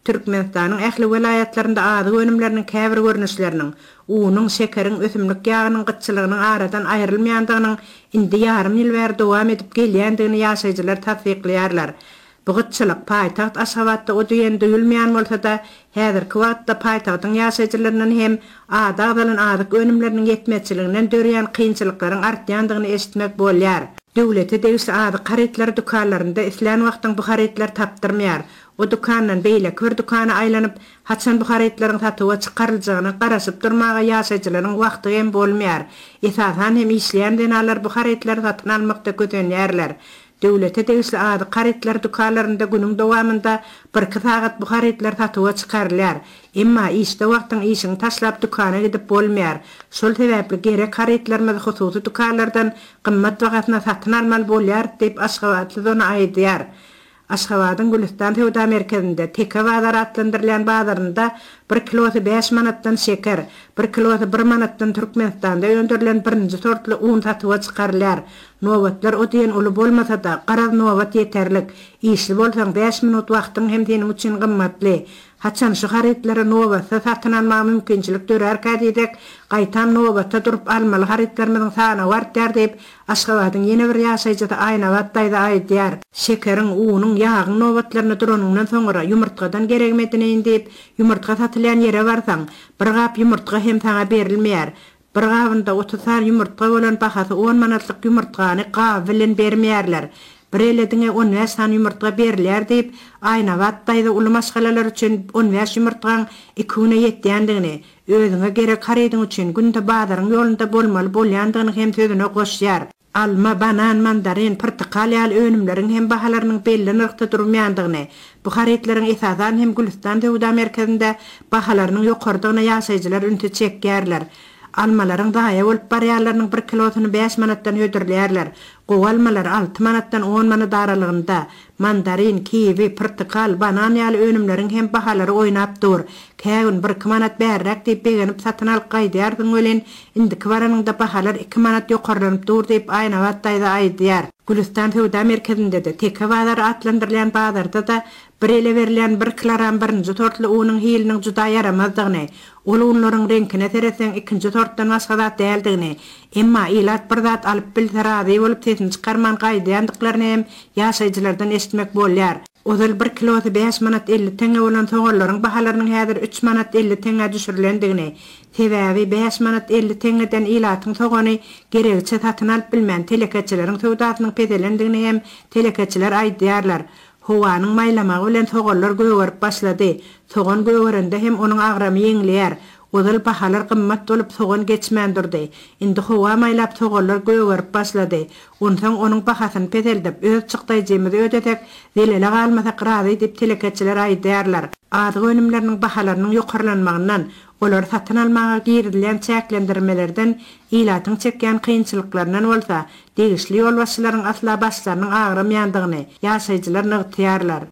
Türkmenistanyň ähli welaýatlarynda azyk önümleriniň käbir görnüşleriniň, unuň, şekeriň, ösümlik ýagynyň gytçylygynyň aradan aýrylmaýandygynyň indi ýarym ýyl bäri dowam edip gelýändigini ýaşaýjylar tassyklaýarlar. Bu gytçylyk paýtagt Aşgabatda o diýen duýulmaýan bolsa-da, häzirki wagtda paýtagtyň ýaşaýjylaryndan hem ady agzalan azyk önümleriniň ýetmezçiliginden döreýän kynçylyklaryň artýandygyny eşitmek bolýar. Döwlete degişli azyk harytlary dükanlarynda islän wagtyň bu harytlar tapdyrmaýar. O dükandan beýleki bir dükana aýlanyp, haçan bu harytlaryň satuwa çykaryljagyna garaşyp durmaga ýaşaýjylaryň wagty hem bolmaýar. Esasan hem işleýän zenanlar bu harytlary satyn almakda kösenýärler. Döwlete degişli azyk harytlary dükanlarynda günüň dowamynda birki sagat bu harytlar satuwa çykarylýar. Emma işde wagtyň işiňi taşlap dükana gidip bolmaýar. Şol sebäpli gerek harytlarymyzy hususy dükanlardan gymmat bahasyna satyn almaly bolýarys diýip, aşgabatly zona aýdýar. Aşgabadyň Gülüstan söwda merkezinde, Teke bazary atlandyrylýan bazarynda bir kilosy bäş manatdan şeker, bir kilosy bir manatdan Türkmenistanda öndürilen birinji sortly un satuwa çykarylýar. Nobatlar o diýen uly bolmasa-da, garaz nobat ýeterlik. Işli bolsaň, bäş minut wagtyň hem seniň üçin gymmatly. Haçan şu harytlary nobatsyz satyn almaga mümkinçilik dörärkä diýsek, gaýtam nobata durup almaly harytlarymyzyň sanawy artýar diýip, Aşgabadyň ýene bir ýaşaýjysy Aýnabat daýza aýdýar. Şekeriň, unuň, ýagyň nobatlarynda duranyňdan soňra, ýumurtgadan geregimi edineýin diýip, ýumurtga satylýan ýere barsaň, bir gap ýumurtga hem saňa berilmeýär. Bir gabynda 30 sany ýumurtga bolan bahasy on manatlyk ýumurtgany gaby bilen bermeýärler. Bir ele diňe on bäş sany ýumurtga berilýär diýip, Aýnabat daýza uly maşgalalar üçin on bäş ýumurtgaň iki güne ýetýändigini, Özüňe gerek harydyň üçin günde bazaryň ýolunda bolmaly bolýandygyny hem sözüne goşýar. Alma, banan, mandarin, pyrtykal ýaly önümleriň hem bahalarynyň belli nyrhda durmaýandygyny, bu harytlaryň esasan hem Gülüstan söwda merkezinde bahalarynyň ýokarydygyna ýaşaýjylar ünsi çekýärler. Almalaryň zaýa bolup barýanlarynyň bir kilosyny bäş manatdan hödürleýärler. Gowy almalar alty manatdan on manat aralygynda. Mandarin, kiwi, pyrtykal, banan ýaly önümleriň hem bahalary oýnap dur. Kä gün birki manat bärräk diýip begenip satyn alyp gaýdýarsyň welin, indiki baranyňda bahalar iki manat ýokarlanyp dur diýip, Aýnabat daýza aýdýar. Gülüstan söwda merkezinde-de, Teke bazary atlandyrylýan bazarda-da bir ele berilýän bir kilogram birinji sortly unuň hiliniň juda ýaramazdygyny, ol unlaryň reňkine seretseň ikinji sortdan başga zat däldigini, emma ilat bir zat alyp bilse razy bolup sesini çykarman gaýdýandyklaryny hem ýaşaýjylardan eşitmek bolýar. Ozal bir kilosy bäş manat 50 teňňe bolan soganlaryň bahalarynyň häzir üç manat 50 teňňä düşürilendigini, sebäbi bäş manat 50 teňňeden ilatyň sogany geregiçe satyn alyp bilmän telekeçileriň söwdasynyň peselendigini hem telekeçiler aýdýarlar. Howanyň maýlamagy bilen soganlar gögerip başlady. Sogan gögerende hem onuň agramy ýeňleýär. Ozal bahalar gymmat bolup sogan geçmän durdy. Indi howa maýlap soganlar gögerip başlady. Onsoň onuň bahasyny peseldip, öz çykdaýjymyzy ödesek, zelele galmasak razy diýip telekeçiler aýdýarlar. Azyk önümleriniň bahalarynyň ýokarlanmagyndan, olary satyn almaga girizilýän çäklendirmelerden ilatyň çekýän kynçylyklaryndan bolsa, degişli ýolbaşçylaryň asla başlarynyň agyrmaýandygyny ýaşaýjylar nygtaýarlar.